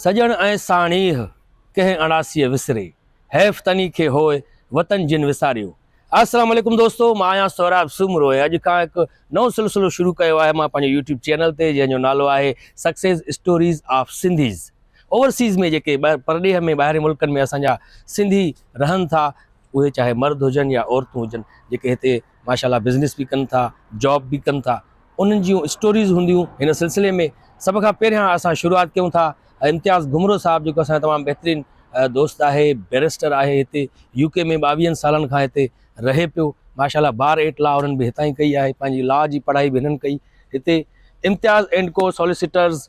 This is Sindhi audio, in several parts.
سڄڻ ۽ ساڻيهه ڪنهن اڻاسيء وسري، حيف تني کي هوء وطن جن وساريو. السلام عليڪم دوستو مان آهيان سهراب سومرو ۽ اڄ کان هڪ نئون سلسلو شروع ڪيو آهي مان پنهنجي يوٽيوب چينل تي جنهن جو نالو آهي success stories of Sindhis overseas ۾ جيڪي پرڏيهه ۾ ٻاهرين ملڪن ۾ اسان جا سنڌي رهن ٿا اهي چاهي مرد هجن يا عورتون هجن جيڪي هتي ماشاء الله بزنس به ڪن ٿا جاب به ڪن ٿا انهن جون اسٽوريز هونديون هن سلسلي ۾ سڀ کان پهريان اسان شروعات ڪيون ٿا امتياز گهمرو صاحب جيڪو اسان جو تمام بهترين دوست آهي بيرسٽر آهي هتي يو ڪي ۾ ٻاويهن سالن کان هتي رهي پيو ماشاء الله بار ايٽ لا انهن به هتان ئي ڪئي آهي پنهنجي لا جي پڙهائي به هنن ڪئي هتي Imtiaz and co solicitors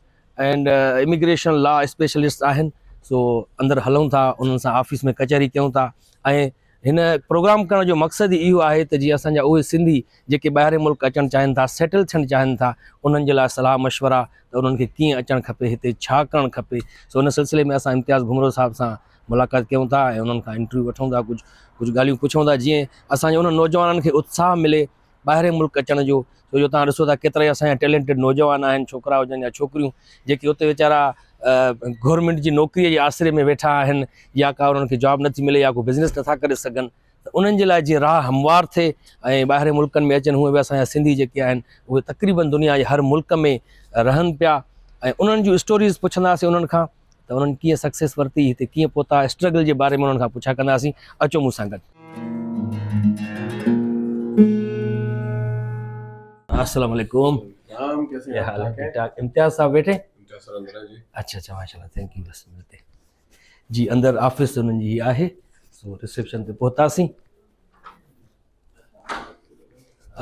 and immigration law specialist آهن سو اندر هلون ٿا انهن سان آفيس ۾ ڪچهري ڪيون ٿا ۽ هن پروگرام ڪرڻ جو مقصد ئي اهو آهي ته جيئن اسان جا اهي سنڌي جيڪي ٻاهرين ملڪ اچڻ چاهين ٿا سيٽل ٿيڻ چاهين ٿا انهن جي لاء صلاح مشورا ته انهن کي ڪيئن اچڻ کپي هتي ڇا ڪرڻ کپي سو ان سلسلي ۾ اسان امتياز گهمرو صاحب سان ملاقات ڪيون ٿا ۽ انهن کان انٽرويو وٺون ٿا ڪجهه ڪجهه ڳالهيون پڇون ٿا جيئن اسان جي انهن نوجوانن کي اتساهه ملي ٻاهرين ملڪ اچڻ جو ڇو جو تهان ڏسو ٿا ڪيترا ئي اسان جا ٽيلنٽيڊ نوجوان آهن ڇوڪرا هجن يا ڇوڪريون جيڪي اتي ويچارا گورنمينٽ جي نوڪري جي آسري ۾ ويٺا آهن يا ڪا انهن کي جاب نٿي ملي يا ڪو بزنس نٿا ڪري سگهن ته انهن جي لاء جيئن راهه هموار ٿئي ۽ ٻاهرين ملڪن ۾ اچن هونئن به اسان جا سنڌي جيڪي آهن اهي تقريبن دنيا جي هر ملڪ ۾ رهن پيا ۽ انهن جون اسٽوريز پڇنداسين انهن کان ته انهن ڪيئن سڪسيس ورتي هتي ڪيئن پهتا اسٽرگل جي باري ۾ انهن کان پڇا ڪنداسين اچو مون سان گڏ. السلام عليڪم کيا حال ہے ٺيڪ ٺاڪ امتياز صاحب ويٺي اچھا اچھا ماشاءالله thank you بس ملتے جي اندر آفيس انهن جي آهي سو ريسيپشن تي پهتاسين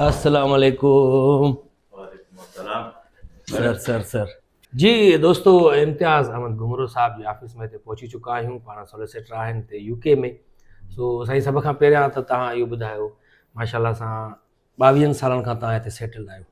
السلام عليڪم وعليڪم السلام سر سر سر جي دوستو امتياز احمد گهمرو صاحب جي آفيس ۾ هتي پهچي چڪا آهيون پاڻ سوليسيٽر آهن هتي يو ڪي ۾ سو سائين سڀ کان پهريان ته تهان اهو ٻڌايو ماشاء الله سان ٻاويهن سالن کان تهان هتي سيٽلڊ آهيو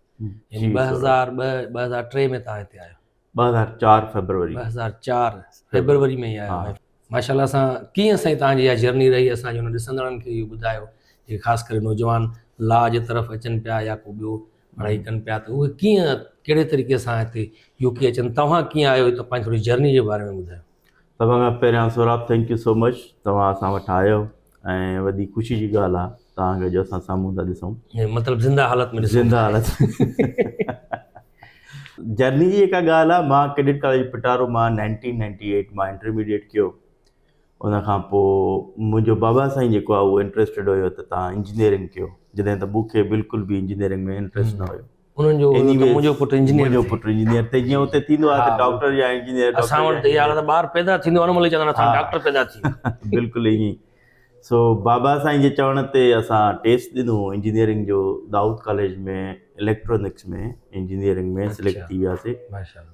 يعني 2002 2003 ۾ تهان هتي آيو 2004 فيبروري 2004 فيبروري ۾ ئي آيو آهيان ماشاء الله سان ڪيئن سائين تهان جي اها جرني رهي اسان جي ان ڏسندڙن کي اهو ٻڌايو جيڪي خاص ڪري نوجوان لا جي طرف اچن پيا يا ڪو ٻيو پڙهائي ڪن پيا ته اهي ڪيئن ڪهڙي طريقي سان هتي يو ڪي اچن توهان ڪيئن آيو ته پنهنجي ٿوري جرني جي باري ۾ ٻڌايو. سڀ کان پهريان سهراب thank you سو مچ توهان اسان وٽ آيو ۽ وڏي خوشي جي ڳالهه آهي توهان کي جو اسان سامهون ٿا ڏسون مطلب زنده حالت ۾ ڏسون زنده حالت جرني جي جيڪا ڳالهه آهي مان ڪيڊٽ ڪاليج پٽارو مان 1998 مان انٽرميڊيٽ ڪيو ان کان پوء منهنجو بابا سائين جيڪو آهي اهو انٽريسٽيڊ هيو ته توهان انجنيئرنگ ڪيو جڏهن ته مون کي بلڪل به انجنيئرنگ ۾ انٽريسٽ نه هيو انهن جو هيو ته منهنجو پٽ انجنيئر منهنجو پٽ انجنيئر ٿئي جيئن اتي ٿيندو آهي ته ڊاڪٽر يا انجنيئر اسان وٽ ته اها حالت ٻار پيدا ٿيندو ان مهل ئي چوندا آهن اسان ڊاڪٽر پيدا ٿي بلڪل ائين ئي سو بابا سائين جي چوڻ تي اسان ٽيسٽ ڏنو انجنيئرنگ جو دائود ڪاليج ۾ اليڪٽرانڪس ۾ انجنيئرنگ ۾ سليڪٽ ٿي وياسي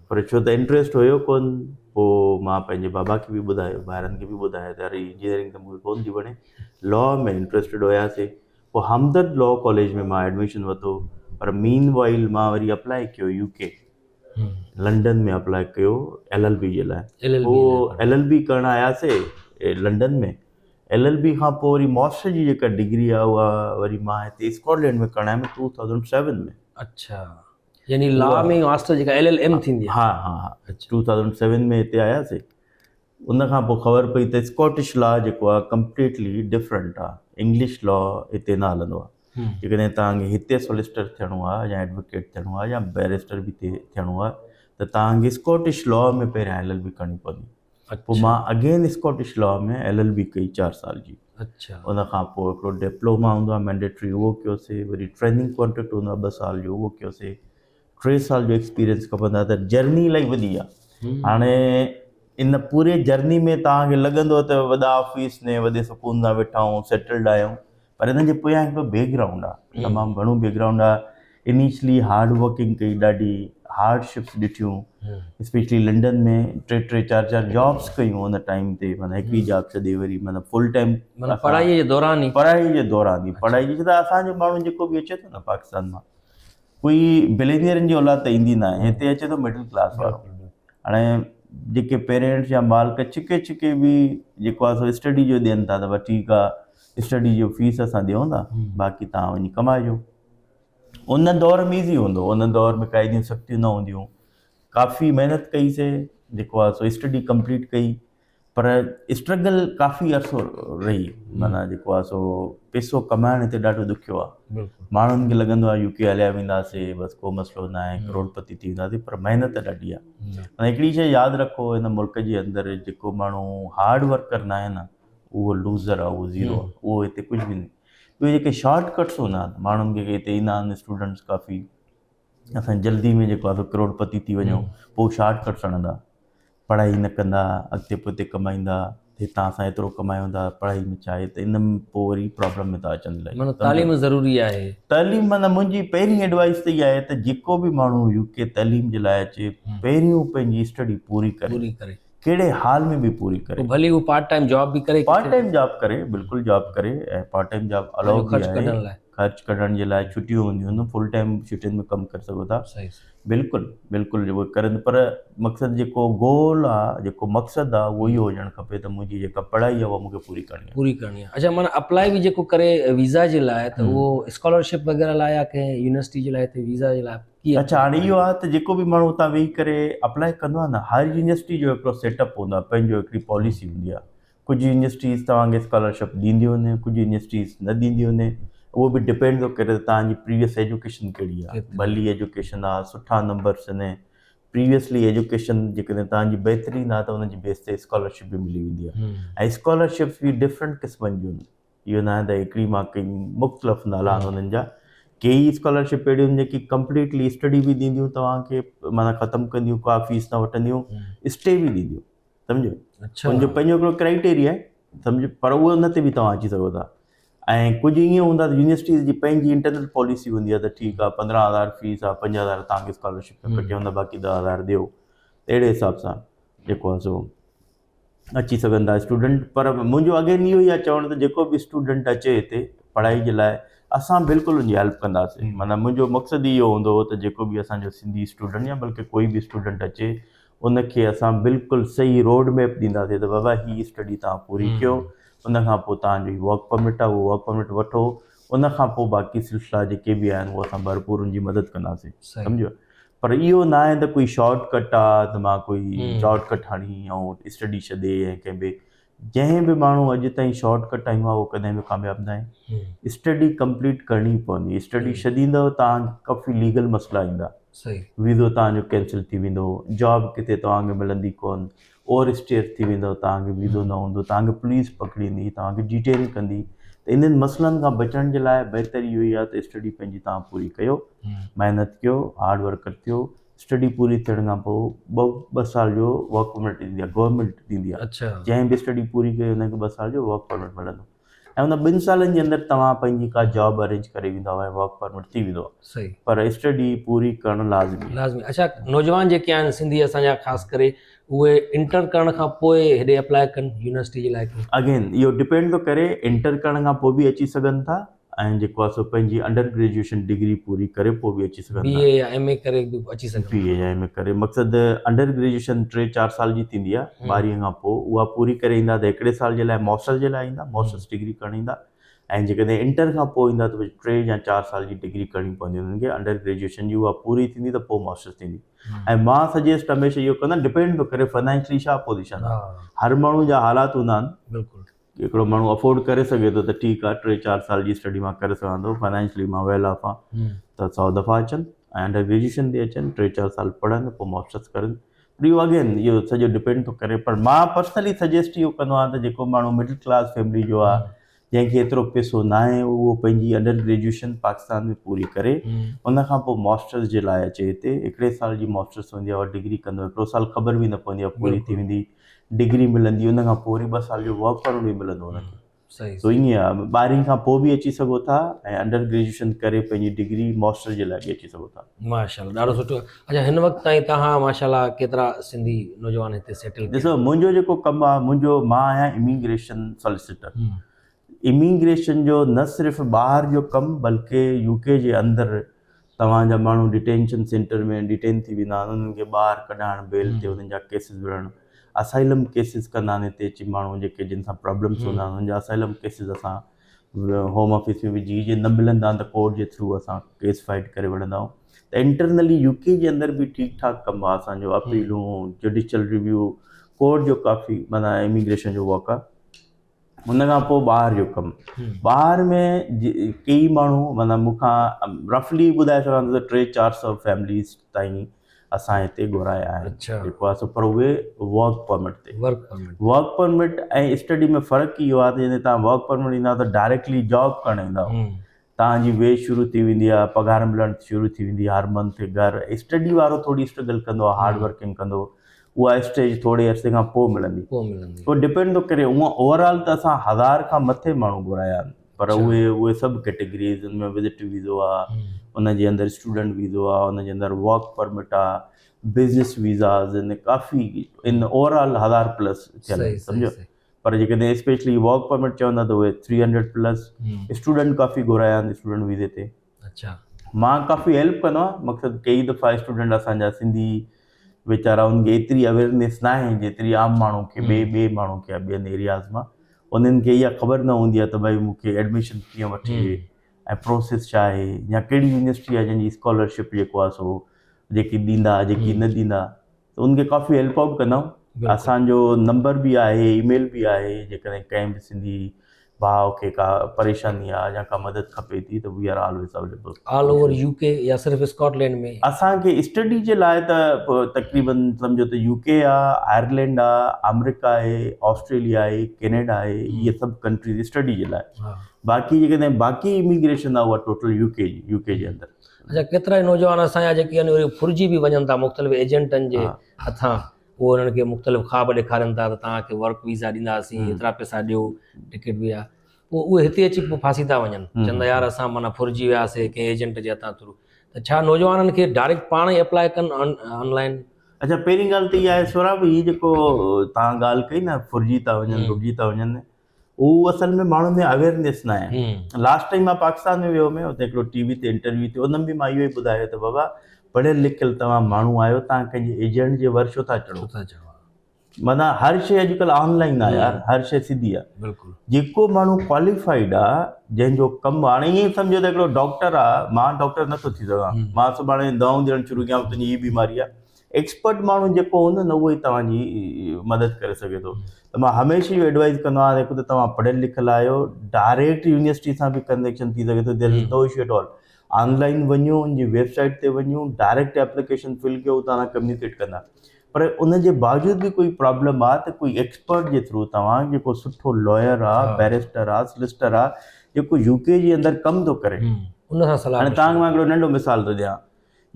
پر ڇو ته انٽريسٽ هيو ڪون پوء مان پنهنجي بابا کي به ٻڌايو ڀائرن کي به ٻڌايو ته يار انجنيئرنگ ته مونکي ڪون ٿي وڻي لا ۾ انٽريسٽيڊ هياسي پوء همدرد لا ڪاليج ۾ مان ايڊميشن ورتو پر مين وائل مان وري اپلائي ڪيو يو ڪي لنڊن ۾ اپلائي ڪيو ايل ايل بي جي لاء پوء ايل ايل بي ڪرڻ آياسي لنڊن ۾ ايل ايل بي کان پوء وري ماسٽر جي جيڪا ڊگري آهي اها وري مان هتي اسڪاٽلينڊ ۾ ڪرڻ آيم ٽو ٿائوزنڊ سيون ۾ اڇا يعني لا ۾ ماسٽر جيڪا ايل ايل ايم ٿيندي ها ها ها ٽو ٿائوزنڊ سيون ۾ هتي آياسي ان کان پوء خبر پئي ته اسڪاٽش لا جيڪو آهي ڪمپليٽلي ڊفرنٽ آهي انگلش لا هتي نه هلندو آهي جيڪڏهن توهان کي هتي سولسٽر ٿيڻو آهي يا ايڊووڪيٽ ٿيڻو آهي يا بيرسٽر به ٿيڻو آهي ته توهان کي اسڪاٽش لا ۾ پهريان ايل ايل بي ڪرڻي پوندي پوء مان again Scottish law ۾ L L B ڪئي چار سال جي ان کان پوء هڪڙو ڊپلوما هوندو آهي مينڊيٽري اهو ڪيوسي وري ٽريننگ ڪانٽريڪٽ هوندو آهي ٻه سال جو اهو ڪيوسي ٽي سال جو ايڪسپيرينس کپندو آهي ته جرني الاهي وڏي آهي هاڻي ان پوري جرني ۾ توهان کي لڳندو ته وڏا آفيس ۾ وڏي سڪون سان ويٺا آهيون سيٽلڊ آهيون پر ان جي پويان هڪڙو بيڪ گرائونڊ آهي تمام گهڻو بيڪ گرائونڊ آهي انيشلي هارڊ ورڪنگ ڪئي ڏاڍي هارڊ شپس ڏٺيون اسپيشلي لنڊن ۾ ٽي ٽي چار چار جابس ڪيون ان ٽائيم تي معنيٰ هڪڙي جاب ڇڏي وري معنيٰ فل ٽائيم پڙهائي جي دوران ئي پڙهائي جي دوران ئي پڙهائي جي ته اسان جو ماڻهو جيڪو به اچي ٿو نه پاڪستان مان ڪوئي بلينيئرن جي اولاد ته ايندي ناهي هتي اچي ٿو مڊل ڪلاس وارو هاڻي جيڪي پيرنٽس يا مالڪ ڇڪي ڇڪي به جيڪو آهي سو اسٽڊي جو ڏين ٿا ته بس ٺيڪ آهي اسٽڊي جو فيس اسان ڏيون ٿا باقي تان وڃي ڪمائجو ان دور ۾ ايزي هوندو ان دور ۾ ڪا ايڏيون سختيون نه هونديون ڪافي محنت ڪئي سي. جيڪو آهي سو اسٽڊي ڪمپليٽ ڪئي پر اسٽرگل ڪافي عرصو رهي معنيٰ جيڪو آهي سو پئسو ڪمائڻ هتي ڏاڍو ڏکيو آهي ماڻهن کي لڳندو آهي يو ڪي هليا وينداسي بس ڪو مسئلو نه آهي ڪروڙپتي ٿي وينداسي پر محنت ڏاڍي آهي معنيٰ هڪڙي شيء ياد رکو هن ملڪ جي اندر جيڪو ماڻهو هارڊ ورڪر نه آهي نه اهو لوزر آهي اهو زيرو آهي اهو هتي ڪجهه به نه ٻيو جيڪي شارٽ ڪٽس هوندا آهن ماڻهن کي هتي ايندا آهن اسٽوڊنٽس ڪافي اسان جلدي ۾ جيڪو آهي سو ڪروڙپتي ٿي وڃون پوء شارٽ ڪٽس هڻندا پڙهائي نه ڪندا اڳتي پوئتي ڪمائيندا هتان اسان ايترو ڪمايون ٿا پڙهائي ۾ ڇا آهي ته ان ۾ پوء وري پرابلم ۾ ٿا اچن الاهي معنيٰ تعليم ضروري آهي. تعليم معنيٰ منهنجي پهرين ايڊوائس ته اها آهي ته جيڪو به ماڻهو يو ڪي تعليم جي لاء اچي پهريون پنهنجي اسٽڊي پوري ڪري پوري ڪري ڪهڙي حال ۾ به پوري ڪري پوء ڀلي هو پارٽ ٽائيم جاب به ڪري پارٽ ٽائيم جاب ڪري بلڪل جاب ڪري ۽ پارٽ ٽائيم جاب الاؤ به خرچ آهي ڪڍڻ لاء خرچ ڪڍڻ جي لاء ڇٽيون هونديون آهن فل ٽائيم ڇٽين ۾ ڪم ڪري سگهو ٿا صحيح بلڪل بلڪل جيڪو ڪرن پر مقصد جيڪو گول آ جيڪو مقصد آ اهو اهو هجڻ کپي ته منهنجي جيڪا پڙهائي آ اها مونکي پوري ڪرڻي آ پوري ڪرڻي آ اڇا معنيٰ اپلائي به جيڪو ڪري ويزا جي لاء ته اهو اسڪالرشپ وغيره لاء يا ڪنهن يونيورسٽي جي لاء هتي ويزا جي لاء ڪيئن اڇا هاڻي اهو آ ته جيڪو به ماڻهو اتان ويهي ڪري اپلائي ڪندو آ نه هر يونيورسٽي جو هڪڙو سيٽ اپ هوندو آ پنهنجو هڪڙي پاليسي هوندي آ ڪجهه يونيورسٽيز توهان کي اسڪالرشپ ڏينديون آهن ڪجهه يونيورسٽيز نه ڏينديون آهن اهو به ڊپينڊ ٿو ڪري ته توهان جي پريويس ايجوڪيشن ڪهڙي آهي ڀلي ايجوڪيشن آهي سٺا نمبرس آهن پريويسلي ايجوڪيشن جيڪڏهن توهان جي بهترين آهي ته ان جي بيس تي اسڪالرشپ به ملي ويندي آهي ۽ اسڪالرشپس به ڊفرنٽ قسمن جون اهو ناهي ته هڪڙي مان ڪئي مختلف نالا آهن انهن جا ڪيئي اسڪالرشپ اهڙيون آهن جيڪي ڪمپليٽلي اسٽڊي به ڏينديون توهان کي معنيٰ ختم ڪنديون ڪا فيس نه وٺنديون اسٽي به ڏينديون سمجهيو اڇا ان جو پنهنجو هڪڙو ڪرائيٽيريا آهي سمجهيو پر اهو ان تي به توهان اچي سگهو ٿا ۽ ڪجهه ائين هوندا ته يونيورسٽيز جي پنهنجي انٽرنل پاليسي هوندي آهي ته ٺيڪ آهي 15000 فيس آهي 5000 توهان کي اسڪالرشپ ۾ ڪٽيا هوندا باقي 10000 ڏيو اهڙي حساب سان جيڪو آهي سو اچي سگهن ٿا اسٽوڊنٽ پر منهنجو اگين اهو ئي آهي چوڻ ته جيڪو به اسٽوڊنٽ اچي هتي پڙهائي جي لاء اسان بلڪل ان جي هيلپ ڪنداسين معنيٰ منهنجو مقصد ئي اهو هوندو هو ته جيڪو به اسانجو سنڌي اسٽوڊنٽ يا بلڪه ڪوئي به اسٽوڊنٽ اچي ان کي اسان بلڪل صحيح روڊ ميپ ڏينداسين ته بابا هي اسٽڊي توهان پوري ڪيو ان کان پوء توهان جو هي ورڪ پرمٽ آهي اهو ورڪ پرمٽ وٺو ان کان پوء باقي سلسلا جيڪي به آهن اهو اسان ڀرپور ان جي مدد ڪنداسين سمجهو پر اهو نه آهي ته ڪوئي شارٽ ڪٽ آهي ته مان ڪوئي شارٽ ڪٽ هڻي ۽ اسٽڊي ڇڏي ۽ ڪنهن به جنهن به ماڻهو اڄ تائين شارٽ ڪٽ هنيو آهي اهو ڪڏهن به ڪامياب نه آهي اسٽڊي ڪمپليٽ ڪرڻي پوندي اسٽڊي ڇڏيندو توهان کي ڪافي ليگل مسئلا ايندا ويزو توهان جو ڪينسل ٿي ويندو جاب ڪٿي توهان کي ملندي ڪون اوور اسٽيئر ٿي ويندو توهان کي ويزو نه هوندو توهان کي پوليس پڪڙيندي توهان کي ڊيٽين ڪندي ته انهن مسئلن کان بچڻ جي لاء بهتر اهو ئي آهي ته اسٽڊي پنهنجي توهان پوري ڪيو محنت ڪيو هارڊ ورڪر ٿيو اسٽڊي پوري ٿيڻ کان پوء ٻه سال جو ورڪ پرمٽ ڏيندي آهي گورنمينٽ ڏيندي آهي اڇا جنهن به اسٽڊي پوري ڪئي ان کي 2 سال جو ورڪ پرمٽ ملندو ۽ ان 2 سالن جي اندر توهان پنهنجي ڪا جاب ارينج ڪري ويندا ۽ ورڪ پرمٽ ٿي ويندو آهي صحيح پر اسٽڊي پوري ڪرڻ لازمي آهي. لازمي اڇا نوجوان جيڪي آهن سنڌي اسان جا خاص ڪري اهي انٽر ڪرڻ کان پوء هيڏي اپلاء ڪن يونيورسٽي جي لاء ڪي اگين اهو ڊپينڊ ٿو ڪري انٽر ڪرڻ کان پوء به اچي سگهن ٿا ۽ جيڪو آهي سو پنهنجي انڊر گريجوئيشن ڊگري پوري ڪري پوء به اچي سگهن بي ٿا. اي يا ايم اي ڪري به اچي سگهن بي اي يا ايم اي ڪري مقصد انڊر گريجوئيشن ٽي چار سال جي ٿيندي آهي ٻارهين کان پوء اها پوري ڪري ايندا ته هڪڙي سال جي لاء ماسٽرس جي لاء ايندا ماسٽرس ڊگري ڪرڻ ايندا ۽ جيڪڏهن انٽر کان پوء ايندا ته 3 يا 4 سال جي ڊگري ڪرڻي پوندي انهن کي انڊر گريجوئيشن جي اها پوري ٿيندي ته پوء ماسٽرس ٿيندي ۽ مان سجيسٽ هميشه اهو ڪندو آهيان ڊپينڊ ٿو ڪري فنانشلي ڇا پوزيشن آهي هر ماڻهو جا حالات هوندا آهن بلڪل هڪڙو ماڻهو افورڊ ڪري سگهي ٿو ته ٺيڪ آهي ٽي چار سال جي اسٽڊي مان ڪري سگهان ٿو فنانشلي مان ويل آف آهيان ته سو دفعا اچن ۽ انڊر گريجوئيشن تي اچن ٽي چار سال پڙهن پوء ماسٽرس ڪرن پر اهو اگين اهو سڄو ڊپينڊ ٿو ڪري پر مان پرسنلي سجيسٽ اهو ڪندو آهيان ته جيڪو ماڻهو مڊل ڪلاس فيملي جو آهي جنهن کي ايترو پئسو ناهي اهو پنهنجي انڊر گريجوئيشن پاڪستان ۾ پوري ڪري ان کان پوء ماسٽرس جي لاء اچي هتي هڪڙي سال جي ماسٽرس هوندي آهي ڊگري ڪندو هڪڙو سال خبر به نه پوندي آهي پوري ٿي ويندي ڊگري ملندي ان کان پوء وري 2 سال جو ورڪ پرمٽ به ملندو ان کي. صحيح سو ائين آ ٻارهين کان پوء به اچي سگهو ٿا ۽ انڊر گريجوئيشن ڪري پنهنجي ڊگري ماسٽر جي لاء به اچي سگهو ٿا. ماشاءالله ڏاڍو سٺو اڇا هن وقت تائين توهان ماشاءالله ڪيترا سنڌي نوجوان هتي سيٽل ڪيا؟ ڏسو منهنجو جيڪو ڪم آ منهنجو مان آهيان اميگريشن ساليسيٽر اميگريشن جو نه صرف ٻاهر جو ڪم بلڪه يو ڪي جي اندر توهان جا ماڻهو ڊيٽينشن سينٽر ۾ ڊيٽين ٿي ويندا آهن انهن کي ٻاهر ڪڍائڻ بيل تي انهن جا ڪيسز وڙهڻ اسائلم ڪيسز ڪندا آهن هتي اچي ماڻهو جيڪي جن سان پرابلمس هوندا آهن انهن جا اسائلم ڪيسز اسان هوم آفيس ۾ وجهي جي نه ملندا آهن ته ڪورٽ جي ٿرو اسان ڪيس فائٽ ڪري وڙهندا آهيون ته انٽرنلي يو ڪي جي اندر به ٺيڪ ٺاڪ ڪم آهي اسانجو اپيلون جڊيشل ريويو ڪورٽ جو ڪافي معنيٰ اميگريشن جو ورڪ آهي ان کان پوء ٻاهر جو ڪم ٻاهر ۾ ڪيئي ماڻهو معنيٰ مون کان رفلي ٻڌائي سگهان ٿو ته ٽي چار سو فيمليز تائين اسان هتي گهرايا آهن جيڪو آهي سو پر اهي ورڪ پرمٽ تي ورڪ پرمٽ ۽ اسٽڊي ۾ فرق اهو آهي ته جڏهن تان ورڪ پرمٽ ايندا ته ڊائريڪٽلي جاب ڪرڻ ايندا تان جي ويج شروع ٿي ويندي آهي پگهار ملڻ شروع ٿي ويندي هر منٿ گهر اسٽڊي وارو ٿوري اسٽرگل ڪندو آهي هارڊ ورڪنگ ڪندو اها اسٽيج ٿوري عرصي کان پوء ملندي پوء ملندي پوء ڊپينڊ ٿو ڪري هونء اوور آل ته اسان هزار کان مٿي ماڻهو گهرايا آهن پر اهي اهي سڀ ڪيٽيگريز ان ۾ وزٽ ويزو آهي ان جي اندر اسٽوڊنٽ ويزو آهي ان جي اندر ورڪ پرمٽ آهي بزنس ويزاز ان ڪافي ان اوور آل هزار پلس ٿيل آهن سمجهو پر جيڪڏهن اسپيشلي ورڪ پرمٽ چوندا ته اهي ٿري هنڊريڊ پلس اسٽوڊنٽ ڪافي گهرايا آهن اسٽوڊنٽ ويزي تي اچھا مان ڪافي هيلپ ڪندو آهيان مقصد ڪئي دفعا اسٽوڊنٽ اسان جا سنڌي ويچارا انهن کي ايتري اويئرنيس ناهي جيتري عام ماڻهو کي ٻئي ٻئي ماڻهو کي ٻين ايرياز مان انهن کي اها خبر نه هوندي آهي ته ڀائي مون کي ايڊميشن ڪيئن وٺجي ۽ پروسيس ڇا آهي يا ڪهڙي يونيورسٽي آهي جنهن جي اسڪالرشپ جيڪو آهي سو جيڪي ڏيندا جيڪي نه ڏيندا ته ان کي ڪافي هيلپ آئوٽ ڪندا آهيون اسانجو نمبر به آهي اي ميل به آهي جيڪڏهن ڪنهن به سنڌي ڀاء کي ڪا پريشاني آهي يا ڪا مدد کپي ٿي ته we are always available. All over U K يا صرف اسڪاٽ لينڊ ۾؟ اسان کي اسٽڊي جي لاء ته تقريبن سمجهو ته يو ڪي آ، آئرلينڊ آ، آمريڪا آهي، آسٽريليا آهي، ڪينيڊا آهي، اهي سڀ ڪنٽريز اسٽڊي جي لاء. باقي جيڪڏهن باقي اميگريشن آ اها ٽوٽل يو ڪي جي يو ڪي جي اندر. اڇا ڪيترائي نوجوان اسان جا جيڪي آهن اهي ڦرجي به وڃن ٿا مختلف ايجنٽن جي هٿان اهي انهن کي مختلف خواب ڏيکارين ٿا ته توهان کي ورڪ ويزا ڏينداسين هيترا پئسا ڏيو ٽڪيٽ به آهي پوء اهي هتي اچي پوء ڦاسي ٿا وڃن چون ٿا يار اسان معنيٰ ڦرجي وياسي ڪنهن ايجنٽ جي هٿان ٿرو ته ڇا نوجوانن کي ڊائريڪٽ پاڻ ئي اپلاء ڪن آن لائن؟ اڇا پهرين ڳالهه ته اها آهي سهراب هي جيڪو توهان ڳالهه ڪئي نه ڦرجي ٿا وڃن لٽجي ٿا وڃن هو اصل ۾ ماڻهن ۾ اويئرنيس نه آهي لاسٽ ٽائيم مان پاڪستان ۾ ويو هيم اتي هڪڙو ٽي وي تي انٽرويو ٿيو ان ۾ مان اهو ئي ٻڌايو ته بابا پڙهيل لکيل توهان ماڻهو آهيو توهان ڪنهن جي ايجنٽ جي ور ڇو ٿا چڙهو معنيٰ هر شيء اڄڪلهه آن لائن آهي يار هر شيء سڌي آهي بلڪل جيڪو ماڻهو ڪواليفائيڊ آهي جنهن جو ڪم هاڻي ائين سمجهو ته هڪڙو ڊاڪٽر آهي مان ڊاڪٽر نٿو ٿي سگهان مان سڀاڻي دوائون ڏيڻ شروع ڪيان تنهنجي هي بيماري آهي ايڪسپرٽ ماڻهو جيڪو هوندو نه اهو ئي توهان جي مدد ڪري سگهي ٿو ته مان هميشه اهو ايڊوائز ڪندو آهيان هڪ ته توهان پڙهيل لکيل آهيو ڊائريڪٽ يونيورسٽي سان به ڪنيڪشن ٿي سگهي ٿو there is no issue at all on line وڃو ان جي ويب سائيٽ تي وڃو ڊائريڪٽ ايپليڪيشن فل ڪيو اتان کان ڪميونيڪيٽ ڪندا پر ان جي باوجود به ڪوئي پرابلم آهي ته ڪوئي ايڪسپرٽ جي ٿرو توهان جيڪو سٺو لائر آهي بيرسٽر آهي سلسٽر آهي جيڪو يو ڪي جي اندر ڪم ٿو ڪري ان سان صلاح هاڻي توهان کي مان هڪڙو ننڍو مثال ٿو ڏيان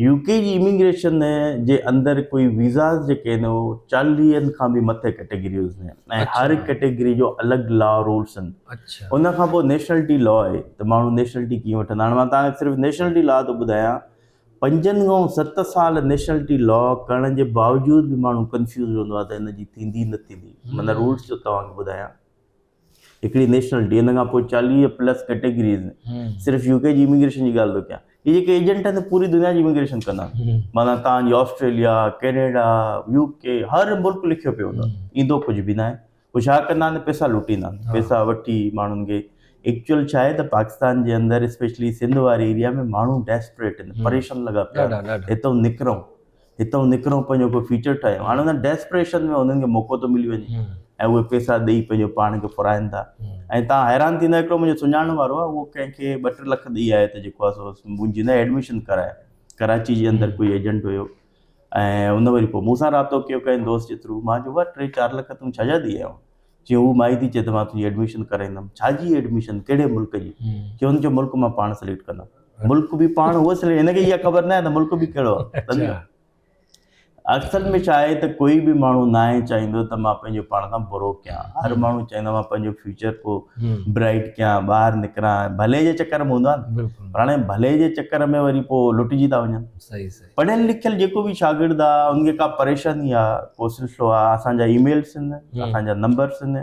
يو ڪي جي اميگريشن جي اندر ڪوئي ويزاز جيڪي آهن اهو چاليهن کان به مٿي ڪيٽيگريز آهن ۽ هر ڪيٽيگري جو الڳ لا رولس آهن ان کان پوء نيشنلٽي لا آهي ته ماڻهو نيشنلٽي ڪيئن وٺندا هاڻي مان توهان کي صرف نيشنلٽي لا ٿو ٻڌايان پنجن کان ست سال نيشنلٽي لا ڪرڻ جي باوجود به ماڻهو ڪنفيوز رهندو آهي ته هن جي ٿيندي نه ٿيندي معنيٰ رولس جو توهان کي ٻڌايان هڪڙي نيشنلٽي ان کان پوء 40 پلس ڪيٽيگريز صرف يو ڪي جي اميگريشن جي ڳالهه ٿو ڪيان هي جيڪي ايجنٽ آهن پوري دنيا جي اميگريشن ڪندا آهن معنيٰ تان جي آسٽريليا ڪينيڊا يو ڪي هر ملڪ لکيو پيو هوندو ايندو ڪجهه به ناهي هو ڇا ڪندا آهن پئسا لٽيندا آهن پئسا وٺي ماڻهن کي ايڪچوئل ڇا آهي ته پاڪستان جي اندر اسپيشلي سنڌ واري ايريا ۾ ماڻهو ڊيسپريٽ آهن پريشان لڳا پيا هتو نڪرون هتئون نڪرون پنهنجو ڪو فيوچر ٺاهيون هاڻي ان ڊيسپريشن ۾ انهن کي موقعو ٿو ملي وڃي ۽ اهي پئسا ڏئي پنهنجو پاڻ کي ڦرائن ٿا ۽ تان حيران ٿيندا هڪڙو منهنجو سڃاڻڻ وارو آهي اهو ڪنهن کي ٻه ٽي لک ڏئي آيو ته جيڪو آهي سو منهنجي نه ايڊميشن ڪرائي ڪراچي جي اندر ڪوئي ايجنٽ هيو ۽ ان وري پوء مون سان رابطو ڪيو ڪنهن دوست جي ٿرو مان چيو ٽي چار لک تون ڇا جا ڏئي آيو چي هو مائي ٿي چئي ته مان تنهنجي ايڊميشن ڪرائيندم ڇا جي ايڊميشن ڪهڙي ملڪ جي چي هن چيو ملڪ مان پاڻ سليڪٽ ڪندم ملڪ به پاڻ هو سليڪٽ هن کي اها خبر نه آهي ته ملڪ به ڪهڙو آهي سمجهيو اصل ۾ ڇا آهي ته ڪوئي به ماڻهو ناهي چاهيندو ته مان پنهنجو پاڻ سان برو ڪيان هر ماڻهو چاهيندو مان پنهنجو فيوچر ڪو برائٽ ڪيان ٻاهر نڪران ڀلي جي چڪر ۾ هوندو آهي نه پر هاڻي ڀلي جي چڪر ۾ وري پوء لٽجي ٿا وڃن پڙهيل لکيل جيڪو به شاگرد آهي ان کي ڪا پريشاني آهي ڪو سلسلو آهي اسان جا اي ميلس آهن اسان جا نمبرس آهن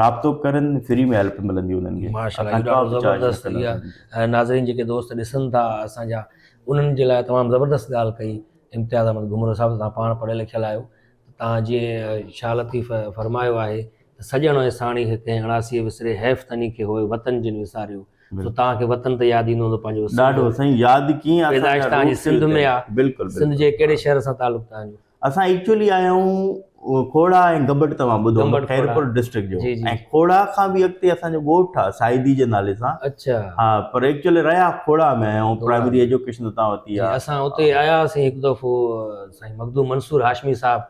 رابطو ڪرن فري ۾ هيلپ ملندي انهن کي ماشاءالله اهو ڏاڍو زبردست اها ناظرين جيڪي دوست ڏسن ٿا اسان جا انهن جي لاء تمام زبردست ڳالهه ڪئي امتياز احمد گهمرو صاحب توهان پاڻ پڙهيل لکيل آهيو توهان جيئن شاهه لطيف فرمايو آهي ته سڄڻ ۽ ساڻيهه ڪنهن اڻاسيء وسري حيف تني کي هوء وطن جن وساريو. سو توهان کي وطن ته ياد ايندو هوندو پنهنجو سنڌ. ڏاڍو سائين ياد ڪيئن اسان پيدائش جا توهان جي روٽس سنڌ هتي ۾ آ. بلڪل سنڌ بلڪل جي ڪهڙي شهر سان تعلق توهان جو؟ اسان ايڪچوئلي آيا آهيون کوڙا ۽ گمبٽ توهان ٻڌو هوندو گمبٽ کوڙا خيرپور ڊسٽرڪٽ جو جي جي ۽ کوڙا کان به اڳتي اسان جو ڳوٺ آ سائدي جي نالي سان. اڇا. ها پر ايڪچوئلي رهيا کوڙا ۾ آهيون کوڙا پرائمري ۾. ايجوڪيشن اتان ورتي جي آ. اسان اتي آيا هئاسين هڪ دفعو سائين مخدوم منصور هاشمي صاحب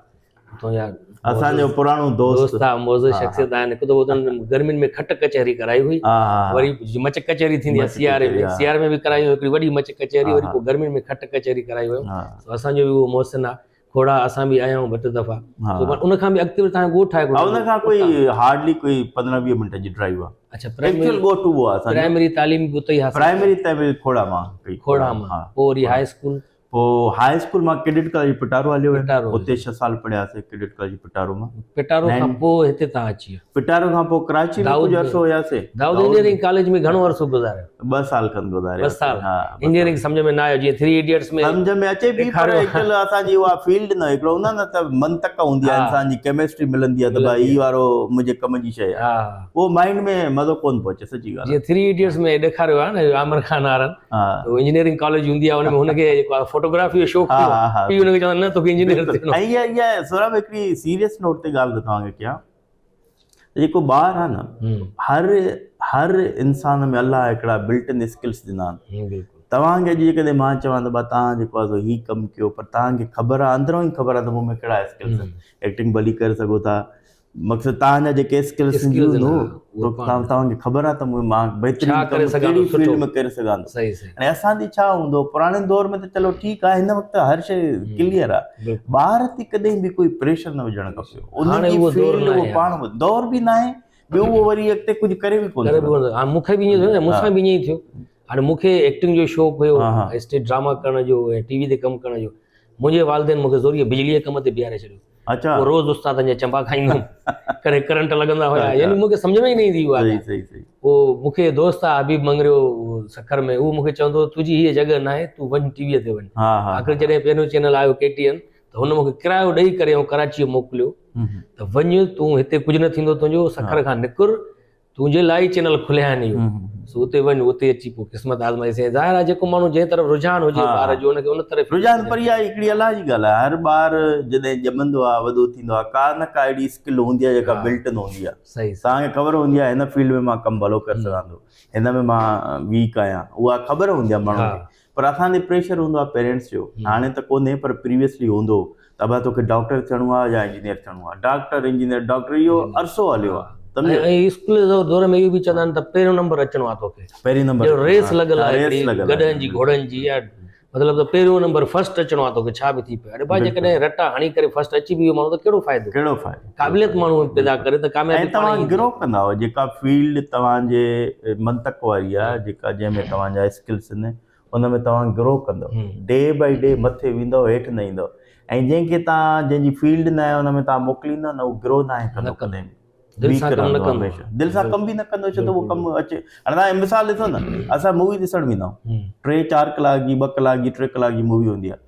اتان جا اسان جو پراڻو دوست دوست آ معزز شخصيت آهن هڪ دفعو اتان گرمين ۾ کٽ ڪچهري ڪرائي هئي وري مچ ڪچهري ٿيندي آ سياري ۾ سياري ۾ به ڪرائي هئي هڪڙي وڏي مچ ڪچهري وري پوء گرمين ۾ کٽ ڪچهري ڪرائي هئي سو اسان جو به اهو محسن آ کوڙا اسان به آيا آهيون ٻه ٽي دفعا سو پر ان کان به اڳتي وري تهان ڳوٺ آهي ان کان ڪوئي هارڊلي ڪوئي 15 20 منٽن جي ڊرائيو آ اڇا ايڪچوئل ڳوٺ اهو آ اسان جو پرائمري تعليم به اتي ئي حاصل پرائمري تعليم کوڙا مان ڪئي کوڙا مان پوء وري هاء اسڪول پوء هاء اسڪول مان ڪيڊٽ ڪاليج پٽارو هليو ويم اتي 6 سال پڙهياسي ڪيڊٽ ڪاليج پٽارو مان. پٽارو کان پوء هتي تان اچي ويا. پٽارو کان پوء ڪراچي ۾ ڪجهه عرصو هياسي. دائود انجنيئرنگ ڪاليج ۾ گهڻو عرصو گذاريو؟ 2 سال کن گذاريا. 2 سال. انجنيئرنگ سمجهه ۾ نه آيو جيئن ٿري ايڊيٽس ۾ سمجهه ۾ اچي پئي پر ايڪچوئل اسان جي اها فيلڊ نه هڪڙو هوندو آهي نه ته منطق هوندي آهي انسان جي ڪيمسٽري ملندي آهي ته ڀائي هي وارو منهنجي ڪم جي شيء آهي اهو مائنڊ ۾ مزو ڪونه پيو اچي سچي ڳالهه آهي. جيئن ٿري ايڊيٽس ۾ ڏيکاريو آهي نه عامر خان وارن ته انجنيئرنگ ڪاليج هوندي آهي ان ۾ هن کي جيڪو آهي فوٽوگرافي جو شوق ٿيو پيء هن کي چوندو نه توکي انجنيئر ٿيڻو ۽ اها اها سوراب هڪڙي سيريس نوٽ تي ڳالهه ٿو توهان کي ڪيان ته جيڪو ٻار آهي نه هر هر انسان ۾ الله هڪڙا بلٽ ان اسڪلس ڏنا آهن توهان کي اڄ جيڪڏهن مان چوان ته با توهان جيڪو آهي سو هي ڪم ڪيو پر توهان کي خبر آهي اندرون ئي خبر آهي ته مون ۾ ڪهڙا اسڪلس آهن ايڪٽنگ ڀلي ڪري سگهو ٿا مقصد تان جا جيڪي اسڪلس هونديون نو تو تان تان کي خبر آ ته مان بهترين ڪم ڪهڙي فيلڊ ۾ ڪري سگهان ٿو صحيح صحيح ۽ اسان تي ڇا هوندو پراڻي دور ۾ ته چلو ٺيڪ آ هن وقت هر شي ڪليئر آ ٻار تي ڪڏهن به ڪوئي پريشر نه وجهڻ کپي ان جي فيلڊ اهو پاڻ دور به ناهي ٻيو اهو وري اڳتي ڪجهه ڪري به ڪونه ڪري به ڪونه ها مون کي به ائين ٿيو نه مون سان به ائين ئي ٿيو هاڻي مون کي ايڪٽنگ جو شوق هيو اسٽيج ڊراما ڪرڻ جو ۽ ٽي وي تي ڪم ڪرڻ جو منهنجي والدين مون کي زوريء بجليء جي ڪم تي بيهاري ڇڏيو اچا پوء روز استادن جا چنبا کائيندو هوم ڪڏهن ڪرنٽ لڳندا هيا يعني مون کي سمجهه ۾ ئي نه ايندي اها صحيح صحيح صحيح پوء مون کي دوست آ حبيب مڱريو سکر ۾ اهو مون کي چوندو هو تنهنجي هيء جڳهه ناهي تون وڃ ٽي ويء تي وڃ ها ها آخر جڏهن پهريون چينل آيو ڪي ٽي اين ته هن مون کي ڪرايو ڏئي ڪري ۽ ڪراچيء موڪليو ته وڃ تون هتي ڪجهه نه ٿيندو تنهنجو سکر کان نڪر تنهنجي لاء ئي چينل کليا آهن اهو سو اتي وڃ اتي اچي پوء قسمت آزمائي سين ظاهر آهي جيڪو ماڻهو جنهن طرف رجحان هجي ٻار جو ان کي ان طرف رجحان پر اها هڪڙي الله جي ڳالهه آهي هر ٻار جڏهن ڄمندو آهي وڏو ٿيندو آهي ڪا نه ڪا اهڙي اسڪل هوندي آهي جيڪا بلٽ ان هوندي آهي صحيح توهان کي خبر هوندي آهي هن فيلڊ ۾ مان ڪم ڀلو ڪري سگهان ٿو هن ۾ مان ويڪ آهيان اها خبر هوندي آهي ماڻهو کي پر اسان تي پريشر هوندو آهي پيرنٽس جو هاڻي ته ڪونهي پر پريويسلي هوندو هو ته ابا توکي ڊاڪٽر ٿيڻو آهي يا انجنيئر ٿيڻو آهي ڊاڪٽر انجنيئر ڊاڪٽر اهو عرصو هليو آهي سمجهيو ۽ اسڪول جي دور ۾ اهو به چوندا آهن ته پهريون نمبر اچڻو آهي توکي پهرين نمبر جو ريس لڳل آهي گڏهن جي گهوڙن جي يا مطلب ته پهريون نمبر فرسٽ اچڻو آهي توکي ڇا به ٿي پئي اڙي ڀاء جيڪڏهن رٽا هڻي ڪري فرسٽ اچي به ويو ماڻهو ته ڪهڙو فائدو ڪهڙو فائدو قابليت ماڻهو پيدا ڪري ته ڪاميابي ۽ توهان گرو ڪندا آهيو جيڪا فيلڊ توهان جي منطق واري آهي جيڪا جنهن ۾ توهان جا اسڪلس آهن ان ۾ توهان گرو ڪندو ڊي بائي ڊي مٿي ويندو هيٺ نه ايندو ۽ جنهن کي توهان جنهن جي فيلڊ نه آهي ان ۾ توهان موڪليندو نه هو گرو ناهي ڪندو ڪڏهن به دل سان ڪم نه ڪندو دل سان ڪم به نه ڪندو ڇو ته اهو ڪم اچي هاڻي توهان مثال ڏسو نه اسان مووي ڏسڻ ويندا آهيون ٽي چار ڪلاڪ جي ٻه ڪلاڪ جي ٽي ڪلاڪ جي مووي هوندي آهي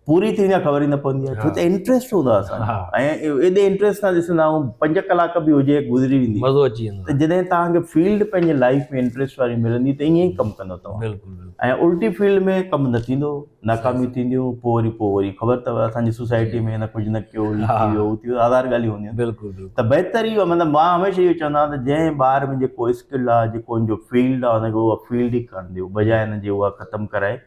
پوري ٿيندي آهي خبر ئي نه پوندي آهي ڇو ته انٽريسٽ هوندو آهي اسان ۽ ايڏي انٽريسٽ سان ڏسندا آهيون پنج ڪلاڪ به هجي گذري ويندي مزو اچي ويندو ته جڏهن توهان کي فيلڊ پنهنجي لائف ۾ انٽريسٽ واري ملندي ته ائين ئي ڪم ڪندو توهان بلڪل ۽ الٽي فيلڊ ۾ ڪم نه ٿيندو ناڪاميون ٿينديون پوء وري پوء وري خبر اٿو اسان جي سوسائٽي ۾ هن ڪجهه نه ڪيو هي ٿي ويو هو ٿي ويو هزار ڳالهيون هونديون بلڪل بلڪل ته بهتر اهو مطلب مان هميشه اهو چوندو آهيان ته جنهن ٻار ۾ جيڪو اسڪل آهي جيڪو ان جو فيلڊ آهي ان کي اها فيلڊ ئي ڪرڻ ڏيو بجاء ان جي اها ختم ڪرائي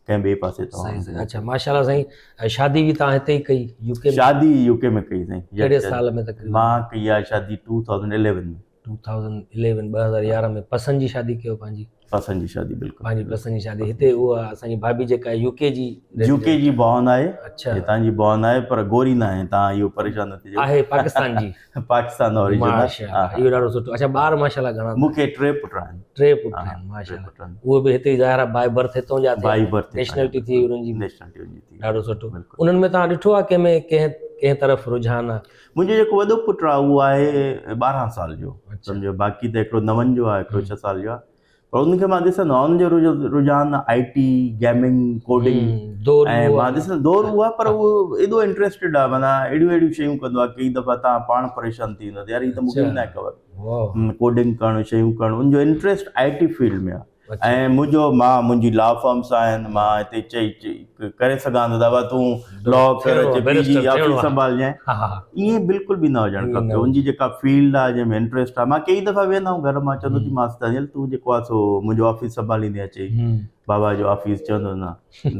ڪنهن ٻئي پاسي توهان صحيح صحيح اڇا ماشاءالله سائين شادي به توهان هتي ئي ڪئي يو ڪي ۾ شادي يو ڪي ۾ ڪئي سائين ڪهڙي سال ۾ تقريبا مان ڪئي آهي شادي 2011 ۾ 2011 2011 ۾ پسند جي شادي ڪيو پنهنجي پسند جي شادي بلڪل پنهنجي پسند جي شادي هتي اها اسان جي ڀاڀي جيڪا يو ڪي جي يو ڪي جي بورن آهي اڇا هتان جي بورن آهي پر گوري نه آهي تان اهو پريشان نه ٿجو آهي پاڪستان جي پاڪستان اوريجن ماشاءالله اهو ڏاڍو سٺو اڇا ٻار ماشاءالله گهڻا مون کي ٽي پٽ آهن ٽي پٽ آهن ماشاءالله اهي به هتي ظاهر آهي باء برٿ هتون جا باء برٿ نيشنلٽي ٿي انهن جي نيشنلٽي انهن جي ٿي ڏاڍو سٺو انهن ۾ توهان ڏٺو آهي ڪنهن ۾ ڪنهن ڪنهن طرف رجحان آهي منهنجو جيڪو وڏو پٽ آهي اهو آهي 12 سال جو سمجهو باقي ته هڪڙو نون جو آهي هڪڙو 6 سال جو آهي پر ان کي مان ڏسندو آهيان ان جو رجحان آء ٽي گيمنگ ڪوڊنگ دور ۽ مان ڏسندو دور اهو آهي پر اهو ايڏو انٽريسٽيڊ آهي معنيٰ اهڙيون اهڙيون شيون ڪندو آهي ڪئي دفعا تان پاڻ پريشان ٿي ويندو يار هي ته مونکي به ناهي خبر ڪوڊنگ ڪرڻ شيون ڪرڻ ان جو انٽريسٽ I T field ۾ آهي. ۽ منهنجو مان منهنجي لا فرمس آهن مان هتي چئي ڪري سگهان ٿو دادا تون لا ڪر اچ پي جي آفيس سنڀالجانء ائين بلڪل به نه هجڻ کپي ان جي جيڪا فيلڊ آهي جنهن ۾ انٽريسٽ آهي مان ڪيئي دفعا ويهندو آهيان گهر مان چوندو ٿي مانس دانيل تون جيڪو آهي سو منهنجو آفيس سنڀاليندي اچي بابا جو آفيس چوندو نه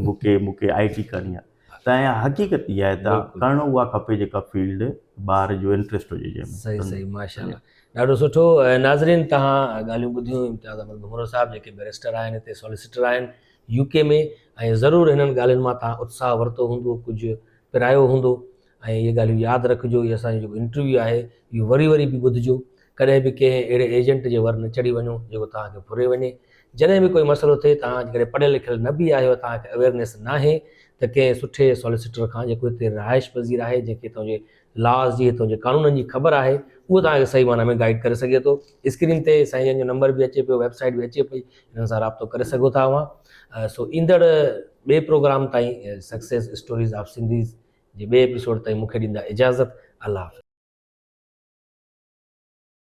مونکي مونکي آئي ٽي ڪرڻي آهي ته ۽ حقيقت اها آهي ته ڪرڻو اها کپي جيڪا فيلڊ ٻار جو انٽريسٽ هجي جنهن ۾ صحيح صحيح ماشاءالله ڏاڍو سٺو ناظرين توهان ڳالهيون ٻڌيون امتياز احمد گهمرو صاحب جيڪي بئريسٽر آهن هتي ساليسٽر آهن يو ڪي ۾ ۽ ضرور هنن ڳالهين مان توهان اتساهه ورتو هوندو ڪجهه پرايو هوندو ۽ اهي ڳالهيون ياد رکجو هي اسان جو جيڪو انٽرويو آهي اهو وري وري به ٻڌجو ڪڏهن به ڪنهن اهڙي ايجنٽ جي ور نه چڙهي وڃو جيڪو توهان کي ڦري وڃي جڏهن به ڪوئي مسئلو ٿئي توهان جيڪڏهن پڙهيل لکيل نه به آهيو توهان کي اويئرنيس ناهي ته ڪنهن سٺي ساليسٽر کان جيڪو هتي رهائش پذير آهي جنهن کي تنهنجي لاز جي هتان جي قانونن جي خبر آهي اهو توهان کي صحيح معنيٰ ۾ گائيڊ ڪري سگهي ٿو اسڪرين تي سائين جن جو نمبر به اچي پيو ويب سائيٽ به اچي پئي انهن سان رابطو ڪري سگهو ٿا اوهان سو ايندڙ ٻئي پروگرام تائين سڪسيس اسٽوريز آف سنڌيز جي ٻئي ايپيسوڊ تائين مونکي ڏيندا اجازت الله حافظ.